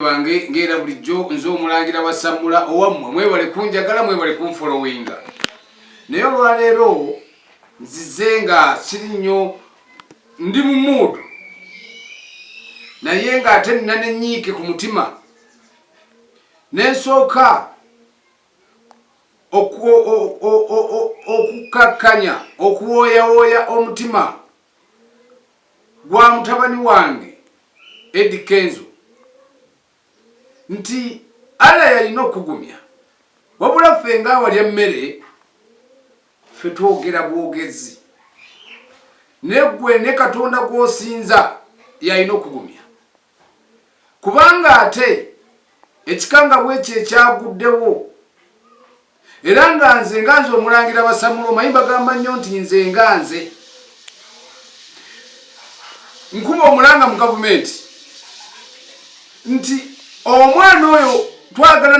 Bange, ng'era bulijjo nze Omulangira Basammula owammwe. Mwebale kunjagala, mwebale kunfolowinga. Naye olwaleero nzize nga siri nnyo ndi mu mood, naye ng'ate nina nenyiike ku mutima. Nensooka okukkakkanya, okuwooyawooya omutima gwa mutabani wange Eddy Kenzo nti Allah yalina okugumya, wabula ffe ng'awalya mmere ffe twogera bwogezi, neggwe ne Katonda gw'osinza yalina okugumya, kubanga ate ekikanga bwekyo ekyaguddewo. Era nga nze Omulangira Basamulo, omanyi bagamba nnyo nti nze nga nze nkuba omulanga mu gavumenti nti omwana oyo twagala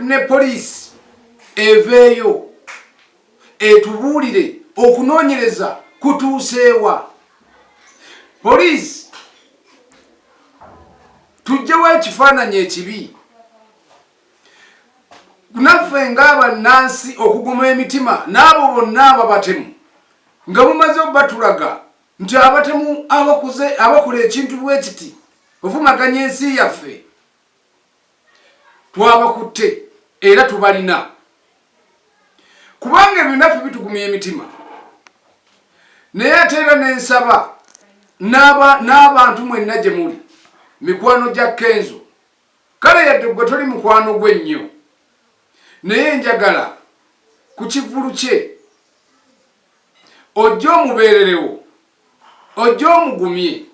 ne poliisi eveeyo etubuulire okunoonyereza kutuuseewa. Poliisi, tujjewo ekifaananyi ekibi naffe ng'abannansi okuguma emitima n'abo bonna ababatemu nga mumaze obatulaga nti abatemu abakuze abakola ekintu bwe kiti ovumaganya ensi yaffe twabakutte era tubalina, kubanga ebyo naffe bitugumya emitima. Naye ate era nensaba n'abantu mwenna gye muli mikwano gya Kenzo, kale yadde gwe toli mukwano gwe nnyo, naye njagala ku kivulu kye ojje omubeererewo, ojje omugumye,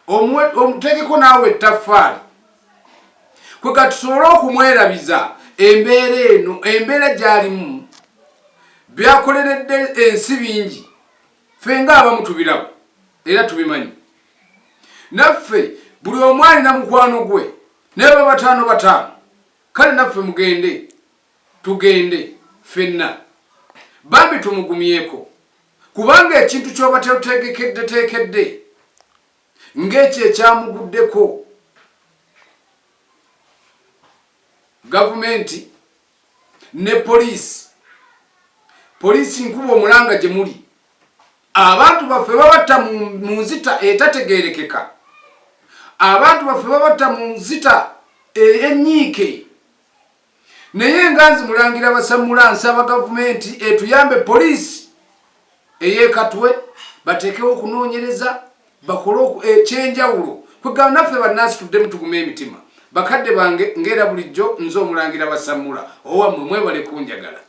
omuteekeko naawe ettaffaali kwega tusobole okumwerabiza embeera eno, embeera gy'alimu. Byakoleredde ensi bingi, ffe ng'abamu tubiraba era tubimanyi. Naffe buli omu alina mukwano gwe, naye ba bataano bataano, kale naffe mugende, tugende ffenna bambi tumugumyeko, kubanga ekintu ky'oba teotegekedde teekedde ng'ekyo ekyamuguddeko, gavumenti ne poliisi, poliisi nkuba omulanga gye muli, abantu baffe babatta mu nzita etategerekeka, abantu baffe babatta mu nzita enyiike. Naye nga nzi Mulangira Basamula nsaba gavumenti etuyambe, poliisi ey'ekatwe bateekewo okunoonyereza, bakole ekyenjawulo kwegamba naffe bannansi tuddemu tugume emitima. Bakadde bange, ng'era bulijjo nze Omulangira Basamula owammwe, mwebale kunjagala.